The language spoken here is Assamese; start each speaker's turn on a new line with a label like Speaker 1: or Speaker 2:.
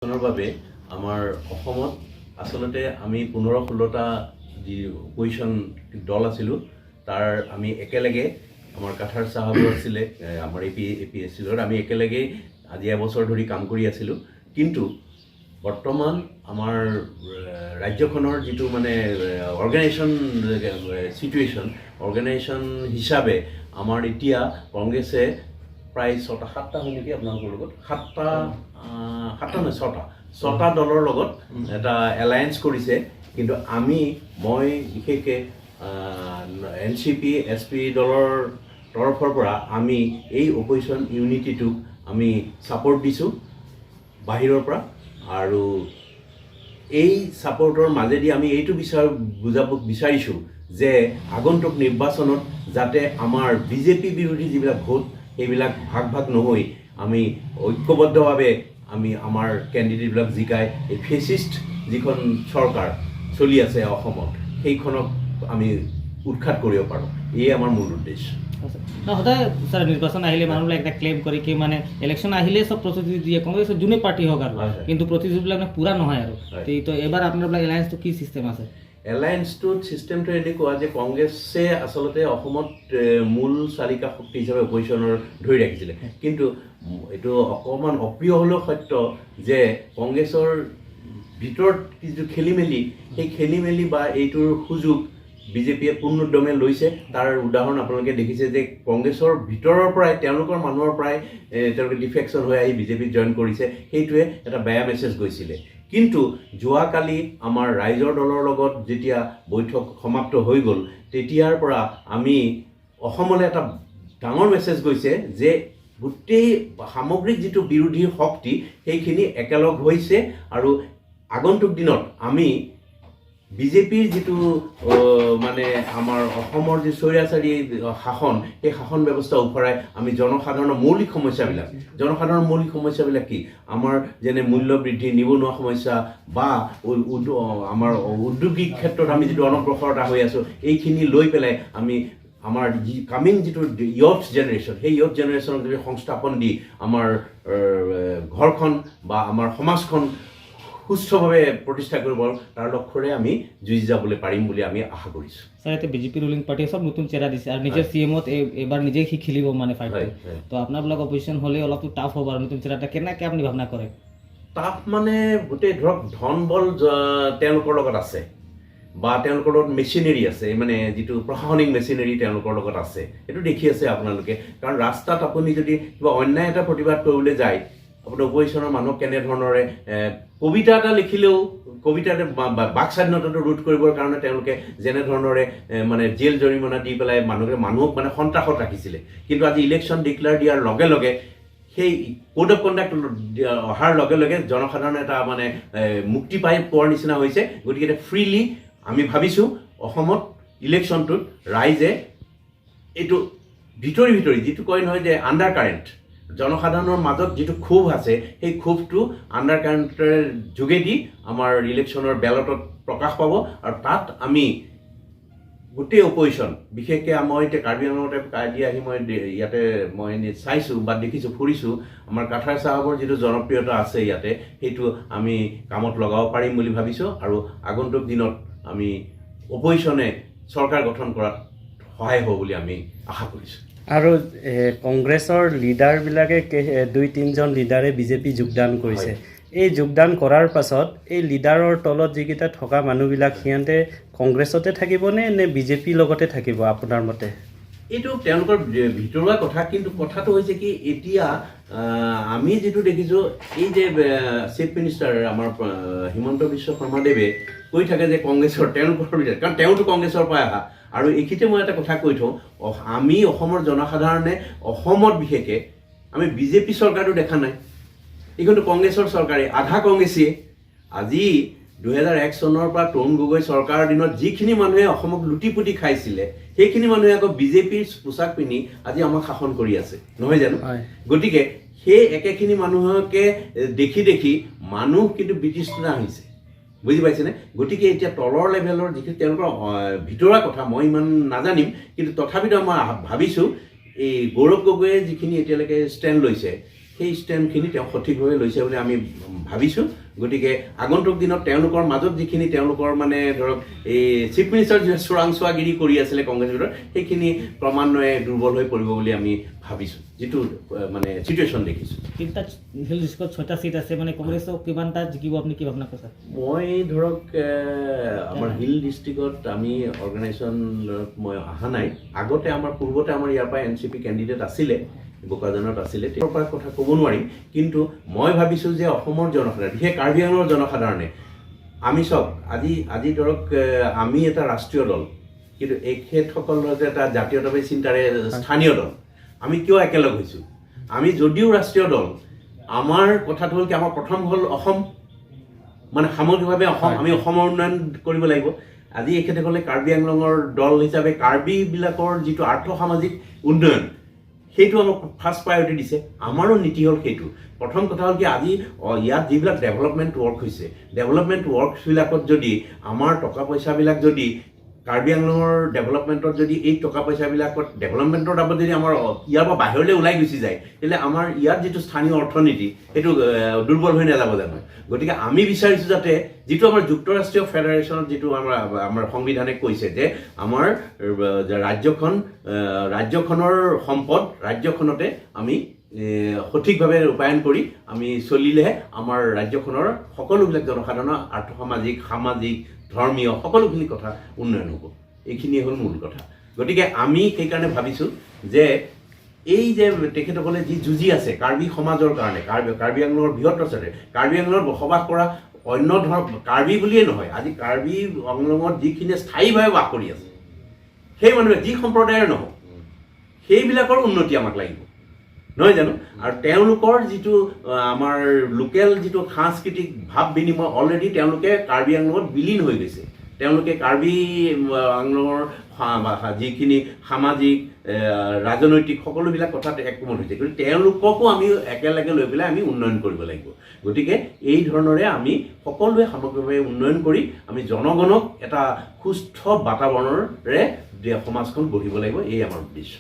Speaker 1: নিৰ্বাচনৰ বাবে আমাৰ অসমত আচলতে আমি 15-16টা যি অপজিশ্যন দল আছিলোঁ, তাৰ আমি একেলগে, আমাৰ কাথাৰ চাহাবো আছিলে, আমাৰ এ পি এছ চিৰ লগত আমি একেলগে আজি এবছৰ ধৰি কাম কৰি আছিলোঁ। কিন্তু বৰ্তমান আমাৰ ৰাজ্যখনৰ যিটো মানে অৰ্গেনাইজেশ্যন চিটুৱেশ্যন, অৰ্গেনাইজেশ্যন হিচাপে আমাৰ এতিয়া কংগ্ৰেছে প্ৰায় ছটা সাতটা হয় নেকি আপোনালোকৰ লগত, সাতটা, সাতটা নহয়, ছটা দলৰ লগত এটা এলায়েন্স কৰিছে। কিন্তু মই বিশেষকৈ এনচিপি এছপি দলৰ তৰফৰ পৰা আমি এই অপজিশ্যন ইউনিটিটোক আমি ছাপৰ্ট দিছোঁ বাহিৰৰ পৰা। আৰু এই ছাপৰ্টৰ মাজেদি আমি এইটো বুজাব বিচাৰিছোঁ যে আগন্তুক নিৰ্বাচনত যাতে আমাৰ বিজেপি বিৰোধী যিবিলাক ভোট, সেইবিলাক ভাগ ভাগ নহৈ আমি ঐক্যবদ্ধভাৱে আমি আমাৰ কেণ্ডিডেটবিলাক জিকাই এই ফেচিষ্ট যিখন চৰকাৰ চলি আছে অসমত, সেইখনক আমি উৎখাত কৰিব পাৰোঁ। এয়ে আমাৰ মূল উদ্দেশ্য।
Speaker 2: ন সদায় ছাৰ, নিৰ্বাচন আহিলে মানুহবিলাক এটা ক্লেইম কৰে কি মানে ইলেকশ্যন আহিলে চব প্ৰতিশ্ৰুতি দিয়ে, কংগ্ৰেছৰ যোনে পাৰ্টি হওক আৰু
Speaker 1: হয়, হয়।
Speaker 2: কিন্তু প্ৰতিশ্ৰুতিবিলাক মানে পূৰা নহয় আৰু। তো এবাৰ আপোনাৰবিলাক এলায়েন্সটো কি চিষ্টেম আছে?
Speaker 1: এলায়েন্সটোত চিষ্টেমটো এনেকুৱা যে কংগ্ৰেছে আচলতে অসমত মূল চালিকা শক্তি হিচাপে অপজিশ্যনৰ ধৰি ৰাখিছিলে। কিন্তু এইটো অকণমান অপ্ৰিয় হ'লেও সত্য যে কংগ্ৰেছৰ ভিতৰত যিটো খেলি মেলি, সেই খেলি মেলি বা এইটোৰ সুযোগ বিজেপিয়ে পূৰ্ণোদ্যমে লৈছে। তাৰ উদাহৰণ আপোনালোকে দেখিছে যে কংগ্ৰেছৰ ভিতৰৰ পৰাই তেওঁলোকৰ মানুহৰ পৰাই তেওঁলোকে ডিফেকশ্যন হৈ আহি বিজেপিত জইন কৰিছে। সেইটোৱে এটা বেয়া মেছেজ গৈছিলে। কিন্তু যোৱাকালি আমাৰ ৰাইজৰ দলৰ লগত যেতিয়া বৈঠক সমাপ্ত হৈ গ'ল, তেতিয়াৰ পৰা আমি অসমলৈ এটা ডাঙৰ মেছেজ গৈছে যে গোটেই সামগ্ৰিক যিটো বিৰোধী শক্তি, সেইখিনি একেলগ হৈছে আৰু আগন্তুক দিনত আমি বিজেপিৰ যিটো মানে আমাৰ অসমৰ যি স্বৈৰাচাৰী শাসন, সেই শাসন ব্যৱস্থা উফৰাই আমি জনসাধাৰণৰ মৌলিক সমস্যাবিলাক কি, আমাৰ যেনে মূল্য বৃদ্ধি, নিবনুৱা সমস্যা বা আমাৰ ঔদ্যোগিক ক্ষেত্ৰত আমি যিটো অনগ্ৰসৰতা হৈ আছোঁ, এইখিনি লৈ পেলাই আমি আমাৰ যি কামিং যিটো ইয়থ জেনেৰেশ্যন, সেই ইয়থ জেনেৰেশ্যনক যদি সংস্থাপন দি আমাৰ ঘৰখন বা আমাৰ সমাজখন সুস্থভাৱে প্ৰতিষ্ঠা কৰিব পাৰোঁ, তাৰ লক্ষ্যৰে আমি যুঁজি যাবলৈ পাৰিম বুলি আমি আশা কৰিছোঁ।
Speaker 2: ছাৰ, এতিয়া বিজেপি ৰুলিং পাৰ্টিয়ে চব নতুন চেহেৰা দিছে আৰু নিজৰ চিএমত এইবাৰ নিজে সি খেলিব মানে ফাইটটো।
Speaker 1: হয়, হয়।
Speaker 2: তো আপোনাবিলাক অপজিশ্যন হ'লে অলপতো টাফ হ'ব আৰু নতুন চেহেৰাটা কেনেকৈ আপুনি ভাৱনা কৰে?
Speaker 1: টাফ মানে গোটেই ধৰক ধন বল তেওঁলোকৰ লগত আছে বা তেওঁলোকৰ লগত মেচিনেৰী আছে, মানে যিটো প্ৰশাসনিক মেচিনেৰী তেওঁলোকৰ লগত আছে, সেইটো দেখি আছে আপোনালোকে। কাৰণ ৰাস্তাত আপুনি যদি কিবা অন্যায় এটা প্ৰতিবাদ কৰিবলৈ যায়, আপোনাৰ অপজিশ্যনৰ মানুহক কেনেধৰণেৰে কবিতা এটা লিখিলেও কবিতাতে বাক স্বাধীনতাটো ৰোধ কৰিবৰ কাৰণে তেওঁলোকে যেনেধৰণেৰে মানে জেল জৰিমনা দি পেলাই মানুহক মানে সন্ত্ৰাসত ৰাখিছিলে। কিন্তু আজি ইলেকশ্যন ডিক্লেয়াৰ দিয়াৰ লগে লগে, সেই কোড অফ কণ্ডাক্ট অহাৰ লগে লগে জনসাধাৰণে এটা মানে মুক্তি পোৱাৰ নিচিনা হৈছে। গতিকে এতিয়া ফ্ৰীলি আমি ভাবিছোঁ অসমত ইলেকশ্যনটোত ৰাইজে এইটো ভিতৰি ভিতৰি যিটো কয় নহয় যে আণ্ডাৰ কাৰেণ্ট, জনসাধাৰণৰ মাজত যিটো ক্ষোভ আছে, সেই ক্ষোভটো আণ্ডাৰ কাৰেণ্টৰ যোগেদি আমাৰ ইলেকশ্যনৰ বেলটত প্ৰকাশ পাব। আৰু তাত আমি গোটেই অপজিশ্যন, বিশেষকৈ মই এতিয়া কাৰ্বি আংলঙতে কালি আহি মই ইয়াতে মই এনেই চাইছোঁ বা দেখিছোঁ, ফুৰিছোঁ, আমাৰ কাথাৰ চাহাবৰ যিটো জনপ্ৰিয়তা আছে ইয়াতে, সেইটো আমি কামত লগাব পাৰিম বুলি ভাবিছোঁ। আৰু আগন্তুক দিনত আমি অপজিশ্যনে চৰকাৰ গঠন কৰাত সহায় হ'ব বুলি আমি আশা কৰিছোঁ।
Speaker 3: আৰু কংগ্ৰেছৰ লিডাৰবিলাকে দুই তিনিজন লিডাৰে বিজেপি যোগদান কৰিছে। এই যোগদান কৰাৰ পাছত এই লিডাৰৰ তলত যিকেইটা থকা মানুহবিলাক, সিহঁতে কংগ্ৰেছতে থাকিবনে নে বিজেপিৰ লগতে থাকিব আপোনাৰ মতে?
Speaker 1: এইটো তেওঁলোকৰ ভিতৰুৱা কথা। কিন্তু কথাটো হৈছে কি, এতিয়া আমি যিটো দেখিছোঁ, এই যে চিফ মিনিষ্টাৰ আমাৰ হিমন্ত বিশ্ব শৰ্মাদেৱে কৈ থাকে যে কংগ্ৰেছৰ তেওঁলোকৰ ভিতৰত, কাৰণ তেওঁতো কংগ্ৰেছৰ পৰা অহা। আৰু এইখিনিতে মই এটা কথা কৈ থওঁ, আমি অসমৰ জনসাধাৰণে অসমত বিশেষকৈ আমি বিজেপি চৰকাৰটো দেখা নাই। এইখনতো কংগ্ৰেছৰ চৰকাৰে, আধা কংগ্ৰেছীয়ে। আজি 2001 চনৰ পৰা তৰুণ গগৈ চৰকাৰৰ দিনত যিখিনি মানুহে অসমক লুটি পুটি খাইছিলে, সেইখিনি মানুহে আকৌ বিজেপিৰ পোচাক পিন্ধি আজি আমাক শাসন কৰি আছে, নহয় জানো?
Speaker 3: হয়।
Speaker 1: গতিকে সেই একেখিনি মানুহকে দেখি দেখি মানুহ কিন্তু বিতৃষ্ণা হৈছে, বুজি পাইছেনে? গতিকে এতিয়া তলৰ লেভেলৰ যিখিনি তেওঁলোকৰ ভিতৰুৱা কথা মই ইমান নাজানিম, কিন্তু তথাপিতো মই ভাবিছোঁ এই গৌৰৱ গগৈয়ে যিখিনি এতিয়ালৈকে ষ্টেণ্ড লৈছে, সেই ষ্টেণ্ডখিনি তেওঁ সঠিকভাৱে লৈছে বুলি আমি ভাবিছোঁ। গতিকে আগন্তুক দিনত তেওঁলোকৰ মাজত যিখিনি তেওঁলোকৰ মানে ধৰক এই চিফ মিনিষ্টাৰ যি চোৰাংচোৱাগিৰি কৰি আছিলে কংগ্ৰেছৰ ভিতৰত, সেইখিনি ক্ৰমান্বয়ে দুৰ্বল হৈ পৰিব বুলি আমি ভাবিছোঁ, যিটো মানে চিটুৱেশ্যন দেখিছোঁ।
Speaker 2: তিনিটা হিল ডিষ্ট্ৰিক্টত 6টা চিট আছে, মানে কংগ্ৰেছক কিমানটা জিকিব, আপুনি কি ভাৱনা কৰিছে?
Speaker 1: মই ধৰক আমাৰ হিল ডিষ্ট্ৰিক্টত আমি অৰ্গেনাইজেশ্যনত মই অহা নাই। আগতে আমাৰ পূৰ্বতে আমাৰ ইয়াৰ পৰা এনচিপি কেণ্ডিডেট আছিলে, বোকাজানত আছিলে, তেওঁৰ পৰা কথা ক'ব নোৱাৰিম। কিন্তু মই ভাবিছোঁ যে অসমৰ জনসাধাৰণ, বিশেষ কাৰ্বি আংলঙৰ জনসাধাৰণে, আমি চাওক আজি আজি ধৰক আমি এটা ৰাষ্ট্ৰীয় দল, কিন্তু এখেতসকল হৈছে এটা জাতীয়তাবাদী চিন্তাৰে স্থানীয় দল। আমি কিয় একেলগ হৈছোঁ? আমি যদিও ৰাষ্ট্ৰীয় দল, আমাৰ কথাটো হ'ল কি, আমাৰ প্ৰথম হ'ল অসম, মানে সামগ্ৰিকভাৱে অসম, আমি অসমৰ উন্নয়ন কৰিব লাগিব। আজি এখেতসকলে কাৰ্বি আংলঙৰ দল হিচাপে কাৰ্বিবিলাকৰ যিটো আৰ্থসামাজিক উন্নয়ন, সেইটো আমাক ফাৰ্ষ্ট প্ৰায়ৰিটি দিছে। আমাৰো নীতি হ'ল সেইটো। প্ৰথম কথা হ'ল কি, আজি ইয়াত যিবিলাক ডেভেলপমেণ্ট ৱৰ্ক হৈছে, ডেভেলপমেণ্ট ৱৰ্কছবিলাকত যদি আমাৰ টকা পইচাবিলাক যদি কাৰ্বি আংলঙৰ ডেভেলপমেণ্টত যদি এই টকা পইচাবিলাকত ডেভেলপমেণ্টৰ নামত যদি আমাৰ ইয়াৰ পৰা বাহিৰলৈ ওলাই গুচি যায়, তেতিয়াহ'লে আমাৰ ইয়াত যিটো স্থানীয় অৰ্থনীতি সেইটো দুৰ্বল হৈ নাযাব জানো? গতিকে আমি বিচাৰিছোঁ যাতে যিটো আমাৰ যুক্তৰাষ্ট্ৰীয় ফেডাৰেশ্যনত যিটো আমাৰ আমাৰ সংবিধানে কৈছে যে আমাৰ ৰাজ্যখনৰ সম্পদ ৰাজ্যখনতে আমি সঠিকভাৱে ৰূপায়ণ কৰি আমি চলিলেহে আমাৰ ৰাজ্যখনৰ সকলোবিলাক জনসাধাৰণৰ আৰ্থসামাজিক, সামাজিক, ধৰ্মীয় সকলোখিনি কথা উন্নয়ন হ'ব। এইখিনিয়ে হ'ল মূল কথা। গতিকে আমি সেইকাৰণে ভাবিছোঁ যে এই যে তেখেতসকলে যি যুঁজি আছে কাৰ্বি সমাজৰ কাৰণে, কাৰ্বি আংলঙৰ বৃহত্তৰ স্বাৰ্থে, কাৰ্বি আংলঙত বসবাস কৰা অন্য ধৰ্ম কাৰ্বি বুলিয়ে নহয়, আজি কাৰ্বি আংলঙত যিখিনিয়ে স্থায়ীভাৱে বাস কৰি আছে সেই মানুহে যি সম্প্ৰদায়ৰ নহওক সেইবিলাকৰ উন্নতি আমাক লাগিব, নহয় জানো? আৰু তেওঁলোকৰ যিটো আমাৰ লোকেল যিটো সাংস্কৃতিক ভাৱ বিনিময় অলৰেডি তেওঁলোকে কাৰ্বি আংলঙত বিলীন হৈ গৈছে। তেওঁলোকে কাৰ্বি আংলঙৰ যিখিনি সামাজিক, ৰাজনৈতিক সকলোবিলাক কথাত একমত হৈছে। গতিকে তেওঁলোককো আমি একেলগে লৈ পেলাই আমি উন্নয়ন কৰিব লাগিব। গতিকে এই ধৰণেৰে আমি সকলোৱে সামগ্ৰিকভাৱে উন্নয়ন কৰি আমি জনগণক এটা সুস্থ বাতাবৰণেৰে সমাজখন গঢ়িব লাগিব, এই আমাৰ উদ্দেশ্য।